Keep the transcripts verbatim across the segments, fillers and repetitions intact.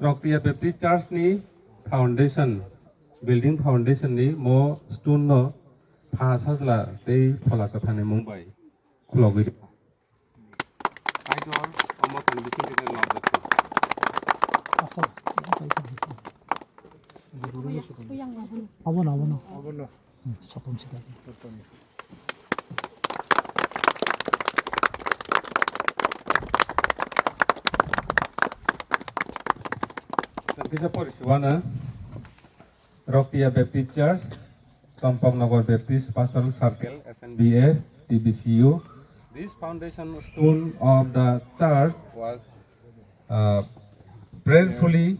Roktiya Baptist Church ni foundation, building foundation ni mo stone no pha sajla tei phola kwthar ni mung bai khulogwi rw. Kaitor omo thani bising khe lobjak kho. Abono, abono. Abono. Hmm, sokom sida. Thank you, sir, for Roktiya Baptist Church, Champaknagar Baptist Pastoral Circle, S N B A, T B C U. This foundation stone of the church was uh, prayerfully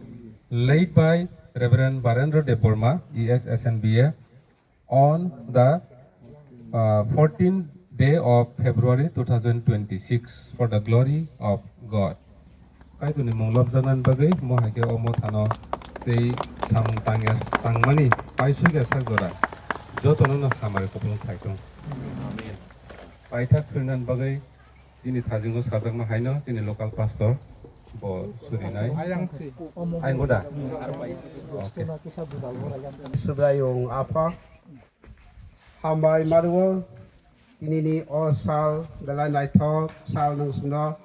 laid by Reverend Barendra Debbarma, E S S N B A, on the uh, fourteenth day of February two thousand twenty-six for the glory of God. Kaitorni mung lobjaknani bagwi mo hai khe o mothano tei samung tangya tangmani paisukya sak jora jotono no hamari kupulung khaithung. Paithak surinani bagwi chini thaijingo sajakma haino chini local pastor bo surinai. Ayang da? Okay. Subraiyung Apha hambai mario, tinini o sal belai naithok sal nwng sungno.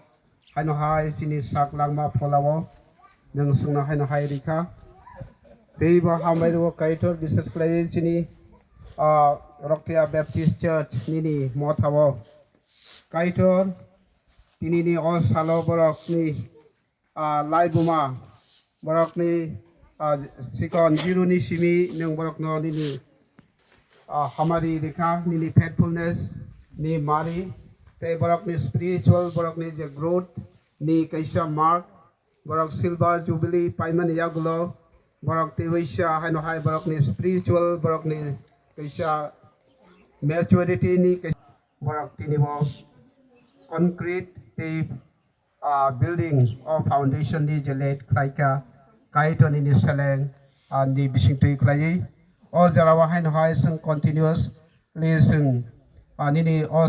Haino hai chini sak langma pholao nwng sungno haino hai rikha. Teibo hambai rwo Kaitor, bises khlai chini, ah, Roktiya Baptist Church nini mothao. Kaitor, tinini o salo borokni, ah, laibuma, borokni, ah, chikon jiruni simi nwng borokno nini, ah, hamari rikha, nini faithfulness ni mari, tei borokni spiritual, borokni je growth ni kaisa mark, borok silver jubilee paimani yagulo, borok tei waisa haino hai borokni spiritual, borokni kaisa maturity ni kaisa, borok tini bo concrete tei ah, building o foundation ni je late khlaikha, Kaitor nini seleng, ah, ni bisingtwi khlaiwi. O jorao haino hai chwng continuously chwng, ah, nini o